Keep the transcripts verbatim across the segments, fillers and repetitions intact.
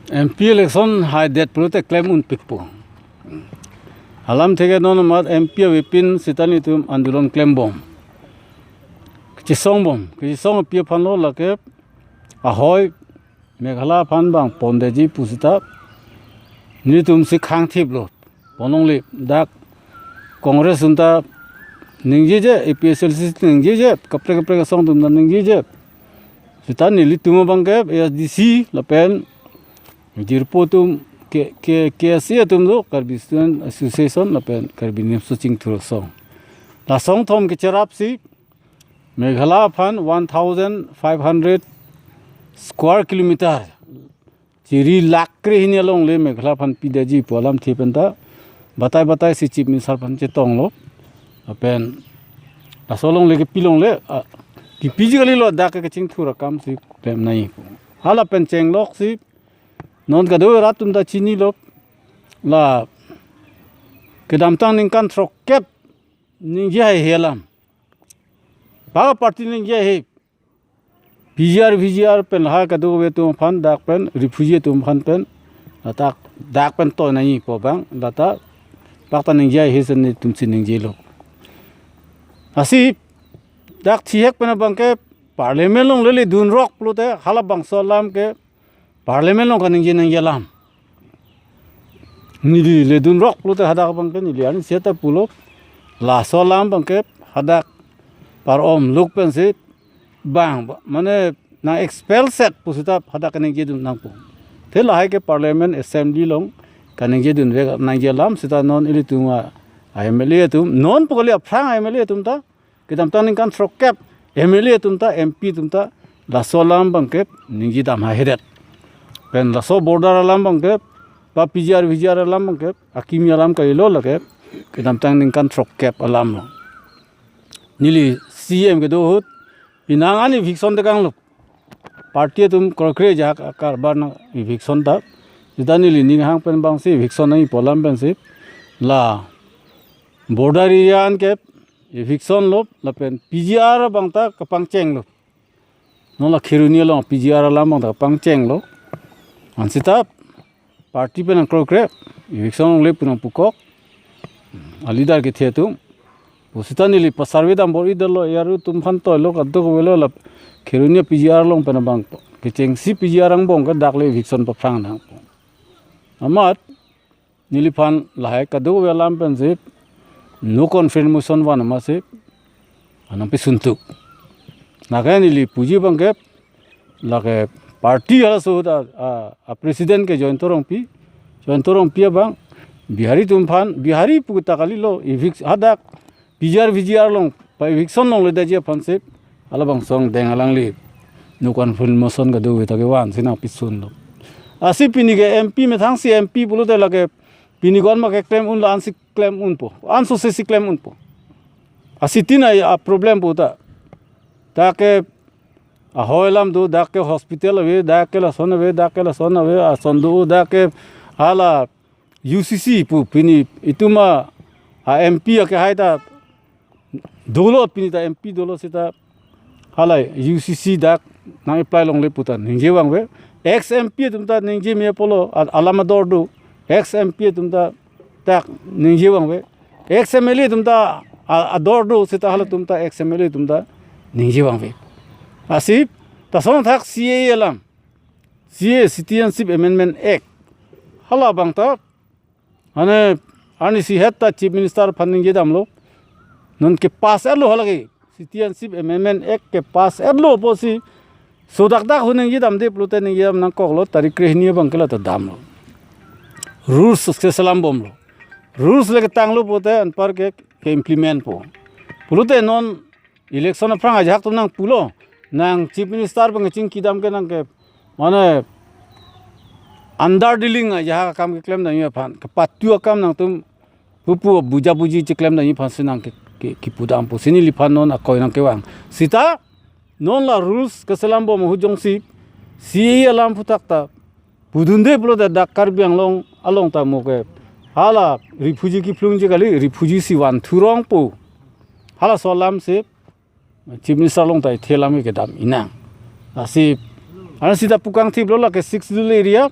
M P election haidet pulote klem unpikpo. Alamthe ke non amat M P avepin sita nelitum andolon klembom, kechesongbom. Kechesong api aphanlo lake ahoi Meghalaya aphan bang pondetji pu sita nelitumsi khangthiplo. Ponlongle, dak Congress atum ta ningjeje, A P H L C ningjeje, kaprek kaprek asong atum ta ningjeje. Sita nelitum abangke A S D C lapen jirpo atum ke, ke, K S A atum do, Karbi Student Association lapen Karbi Nimso Chingthur Asong. La asong kethom kecherapsi Meghalaya aphan one thousand five hundred square kilometer, chiri lakh krehini alongle Meghalaya aphan pidetji pu alamthe pen ta batai bataisi Chief Minister aphan chetonglo. Lapen laso alongle kepi longle, ah, kepiji kalilo, dak ke kachingthur akamsi klem nangji pu. Hala pen chengloksi non kadokave rat atum ta chinilo, la kedamtang ningkan throkkep ningje haihe alam, pa party ningje haihe, P G R, V G R pen lahai kadokave atum aphan, dak pen refugee atum aphan pen, ladak dak pen toi nangji pu abang, lata pakta ningje haihe si nelitumsi ningjelo. Lasi dak thihek pen abangke Parliament alongle ledunrok pulote halabangso alam ke Parliament along kaningje nangji alam. Neli ledunrok pulote hadak abangke neli arnisi ta pulo, laso alam abangke hadak par-om luk pensi bang, mane nang-expel set pu sita hadak kaningjedun nangpo. Te lahai ke Parliament Assembly along kaningjedunvek nangji alam sita non ilitum a M L A atum, non pu kali, aphrang M L A atum ta, kedamtang ningkan throkkep M L A atum ta, M P atum ta laso alam abangke ningjedam haihedet. Pen laso border alam abangke, ba P G R, V G R alam abangke akimi alam kalilo, lake kedamtang ningkan throkkep alamlo. Neli C M kedo ahut penang an eviction tekanglo. Party atum kroikre ajahak akarbar nang eviction ta. Sita neli ning hang pen abangsi eviction nangji pu alam pensi la border area an ke eviction lo, lapen P G R abang ta kapangchenglo. Non la Kheroni along P G R alam abang ta kapangchenglo. Ansi ta party pen nangkroikre, eviction longle pu nangpukok a leader kethe atum. Pu sita neli pa-survey dam bor-idetlo, A R O atum aphan toilo, kadokavelo, la Kheroni P G R along pen abang kechengsi P G R angbong ke dak le eviction paphrang nangpo. Amat neliphan lahai kadokave alam pensi no confidence motion van amatsi nangpisuntuk. Lake neli puji abangke, lake party halaso ahut a, a, a president ke Jayanta Rongpi, Jayanta Rongpi abang Bihari atum aphan, Bihari pu ta kalilo, evic-, hadak P G R V G R along pa-eviction longledetji aphansi halabangso angdeng alangli no confidence motion kadokave ta kevansi nangpisunlo. Lasi pini ke M P, methang si M P pulote lake pini ko-an ma keklem unlo, ansi klem unpo, anso sesi klem unpo. Lasi tin a, a problem pu ta, dak ke ahoi alam do, dak ke hospital ave, dak ke lason ave, dak ke lason ave, ason do, dak ke hala U C C pu pini itum a, a M P akehai ta dolo, pini ta M P dolo sita hala U C C dak nang-apply longle pu ta ningje vangve. Ex M P atum ta ningje me apotlo, a-, alam ador do. Ex M P atum ta dak ningje vangve. Ex M L A atum ta a-, ador do sita halatum ta ex M L A atum ta ningje vangve. Lasi ta asonthak C A A alam, C A A, Citizenship Amendment Act, halabang ta, mane, arnisi het ta Chief Minister aphan ningje damlo. Non ke-pass etlo hala ke, Citizenship Amendment Act ke-pass etlo pusi, sodak dak ahut ningje damde pulote ningje dam nangkoklo, tarik krehini abang ke lata damlo. Rules keselam bomlo. Rules le ketanglo pulote anpar ke, ke-implement po. Pulote non election aphrang ajahak atum nangpulo, nang Chief Minister abang kachingki dam ke nang ke, mane, underdealing ajahak akam keklem damji aphan, kepatu akam nangtum pupu buja buji cheklem damji aphansi nang ke, ke, kipu dam pusi neliphan non akoi nangkevang. Sita non la rules keselam bom ahut jongsi C A A alam aphuthak ta pudunde pulote dak Karbi Anglong along ta mo ke hala refugee kephlungji kali, refugee si van thurong pu. Halaso alamsi Chief Minister along ta ithe alam kedam inang. Lasi, ansi ta pukangthiplo, lake Sixth Schedule area,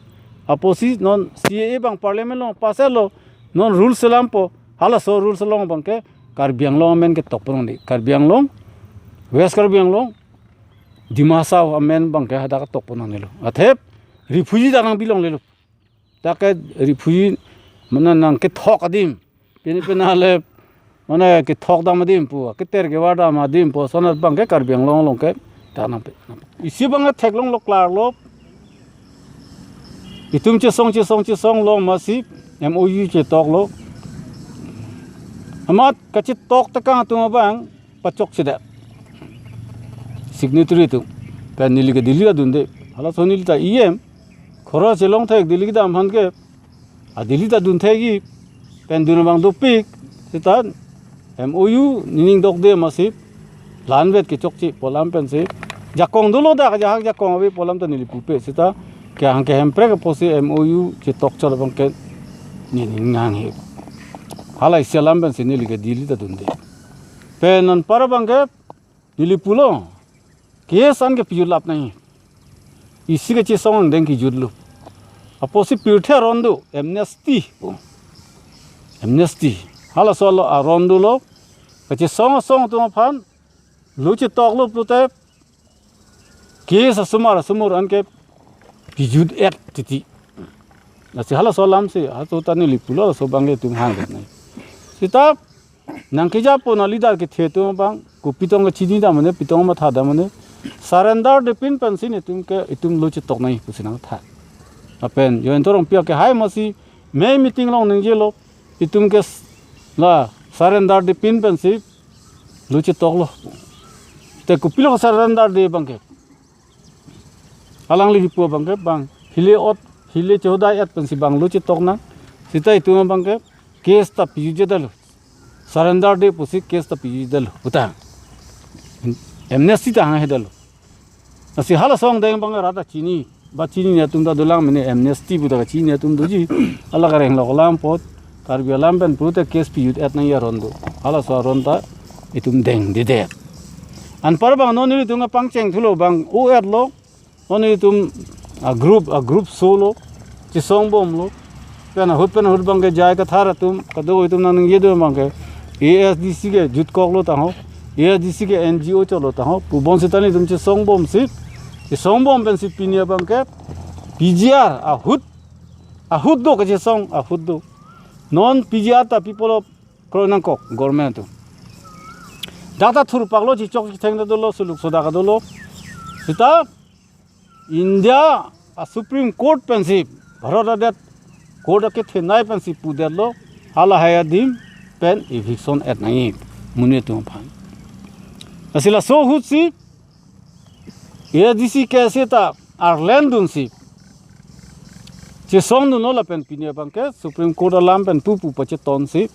Apotsi non C A A abang parliament along pass etlo, non rules selampo, halaso rules along abangke Karbi Anglong amen ketok ponang di. Karbi Anglong, West Karbi Anglong, Dima Hasao amen abangke hadak ketok ponang nilo. Athe refugee ta nangpi longlelo. Dak ke refugee mane nangkethok adim. Pini pini ale mane kethok dam adim pu, keter kevar dam adim pu, sonat abangke Karbi Anglong along ke ta nangpi. Isi abangke theklonglo klarlo. Itum chesong chesong chesonglo amatsi M O U chetoklo. Amat kachetok tekang atum abang pachok sida signatory atum. Pen neli ke Delhi ta dunde. Halaso neli ta E M. Khoro chelong thek Delhi kedam aphan ke. A Delhi ta dun thek-i. Pen dun abang dopik. Seta M O U nening dokde amatsi. Lanvet kechokche pu alam pensi. Jakong dolo dak ajahak jakong ave pu alam ta neli pupe. Seta kehang ke Hemprek apotsi M O U chetok chot abangke nening hanghe. Hala isi alam pensi neli ke Delhi ta dunde. Pen anpar abangke neli pulo, case an ke pijut lap nangji. Isi kachesong angdeng kijutlo. Apotsi pirthe aron do, amnesty pu. Amnesty. Halaso lo aron dolo. Kachesong asong atum aphan lo chetoklo pulote case asomar asomar an ke pijut et titi. Lasi halaso alamsi, halaso ta neli pulo, halaso abangke itum hangdet nangji. Seta nangkejapo na leader kethe atum abang, kopi tong kachini dam mane, pi tong matha dam mane, surrender depin pensi netum ke, itum lo chetok nangji pusi nangtha. Lapen Jayanta Rongpi akehai amatsi, mei meeting along ningjelo, itum ke s-, la surrender depin pensi lo chetoklo. Te kopilo surrender de abangke. Alangli kipu abangke bang hile ot, hile chohodai et pensi bang lo chetok nang. Seta itum abangke case ta pijutje detlo. Surrender de pusi case ta pijutje detlo. Uta. Amnesty ta hanghe detlo. Lasi halaso angdeng abangke rat ta chini. Ba chinine atum ta dolang mane amnesty pu ta kachini atum doji. Hala kareng lok alam apot. Karbi alam pen pulote case pijut et nangji aron do. Halaso aron ta itum dengdedet. Anpar abang non nelitum pangcheng thulo bang o-etlo. Non nelitum a group, a group solo. Chesongbomlo. Pen ahut pen ahut abangke J I Kathar atum, kadokave atum nangningje do abangke. A S D C ke jutkoklo tangho. A S D C ke N G O chotlo tangho. Pu bonseta nelitum chesongbomsi. Chesongbom pensi pini abangke P G R ahut, ahut do kachesong ahut do. Non P G R ta people of kroi nangkok government atum. Dak ta thurpaklo, chichok chitheng ta dolo, suluk soda ta dolo. Seta India a Supreme Court pensi, Bharat adet court akethenei pensi pudetlo, halahai adim pen eviction et nangji monit atum aphan. Lasi laso ahutsi A S D C ke seta arleng dunsi chesongdunlo lapen pini abangke Supreme Court alam pen pupu pachetonsi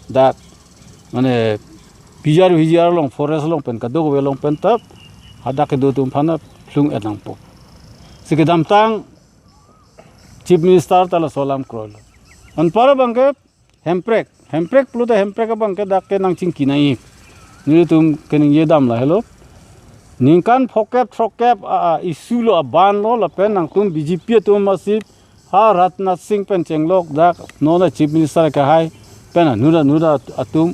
dak mane P G R V G R along, forest along pen kadokave along pen ta hadak kedo atum aphan ta phlung et nangpo. Si kedamtang Chief Minister ta laso alam kroilo. Anpar abangke Hemprek. Hemprek pulote Hemprek abangke dak ke nangchingki nangji. Nelitum keningje dam lahelo. Ningkan phokep throkep a, a, issue lo, a ban lo lapen nangtum B J P atum amatsi ha Rajnath Singh pen chenglok dak non a Chief Minister akehai pen anura anura atum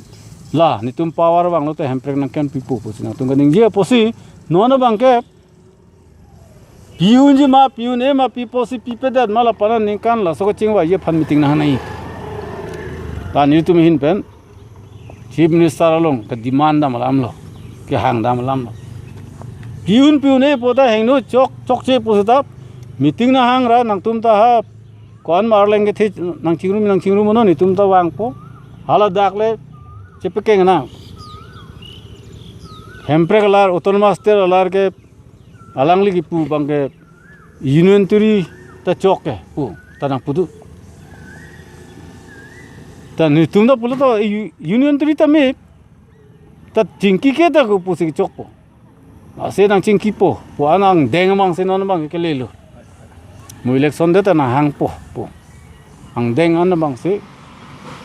la netum power vanglote Hemprek nangkempipo pusi nangtum keningje apotsi non abangke pi-unji ma, pi-un-e ma, pi apotsi pipedet ma lapen aningkan laso kachingvaiji aphan meeting nanghang nangji. Ta nelitum ahin pen Chief Minister along kedemand dam alamlo, kehang dam alamlo. Pi-un pi-un-e pu ta hingno chok chokche pu seta meeting nanghang ra nangtum ta ha ko-an ma arleng kethe nangchingrum nangchingrum non netum ta vangpo. Hala dak le chepekeng nang. Hemprek alar, Autonomous State alar ke alangli kipu abangke Union Territory ta chok ke pu ta nangpu do. Ta netum ta pulo to U-, Union Territory ta me ta chingki ke ta kopusi chokpo. Lasi nangchingkipo pu an angdeng abangsi non abang kelelo. Mo election det ta nanghangpo pu. Angdeng an abangsi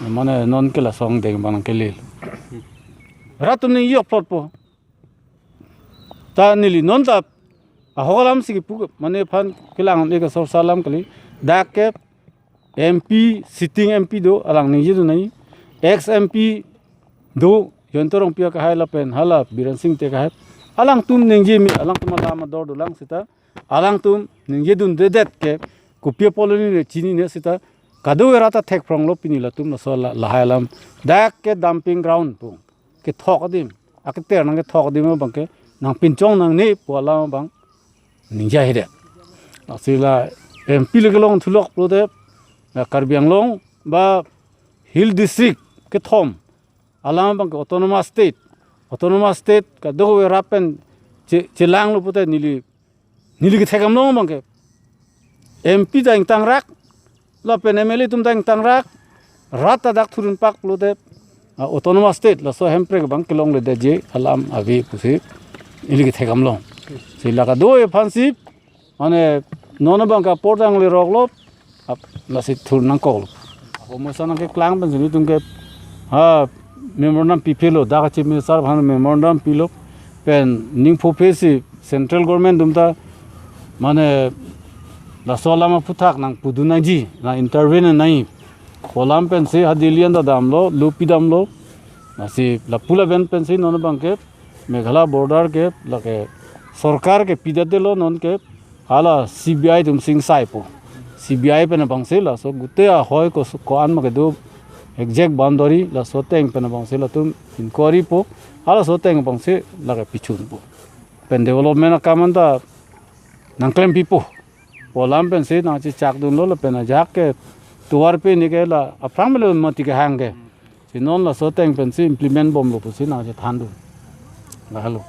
mane non ke laso angdeng abang kelelo. Rat atum ning yok plot po. Ta neli non ta ahok alamsi kipu mane aphan kelang e kasor salam kali. Dak ke M P, sitting M P do, alang ningjedun nangji. Ex M P do, Jayanta Rongpi akehai lapen hala Biren Singh Ingti akehai. Alangtum ningje me, alangtum alam ador dolang seta, alangtum ningjedundedet ke, kopi apotlo ne chinine seta, kadokave rat ta thekphronglo pini latum laso la, lahai alam. Dak ke dumping ground pu, kethok adim, aketer nangkethok adim abang ke, nangpinchong nangne pu alam abang ningje haidet. Lasi la M P le kelong thulok pulote, la Karbi Anglong ba Hill District kethom alam abang ke autonomous state. Autonomous state kadokave rat pen che-, chelanglo pulote neli, neli kethek damlong abang ke M P ta ingtangrak, lapen M L A atum ta ingtangrak, rat ta dak thurun pak pulote, ah, autonomous state laso hemprek abang kelongledetji alam ave pusi neli kethek damlong. Si la kadokave aphansi, mane non abang ke apor tangleroklo, ap, lasi thur nangkoklo. Apo mosa nangkeklang pensi nelitum ke, ha, memorandum piphelo, dak Chief Minister aphan memorandum pilo, pen ningpho phesi central government atum ta, mane, laso alam aphuthak nangpudun nangji, nang intervene nangji pu alam pensi ha Delhi an ta damlo, lo pidamlo. Lasi lapu lapen pensi non abang ke Meghalaya border ke lake sorkar ke pidetlo, non ke hala C B I atum singsai po. C B I pen abangsi laso gute ahoi ko, ko-an ma kedo exact boundary, laso ateng pen abangsi latum inquiry po. Halaso ateng abangsi lake pichun po. Pen development akam an ta nangklem pipo pu alam pensi nangchechakdunlo, lapen ajahak ke tovar pini ke la aphrang melo mati kehang ke. Si non laso ateng pensi implement bomlo pusi nangchethandun. Lahelo.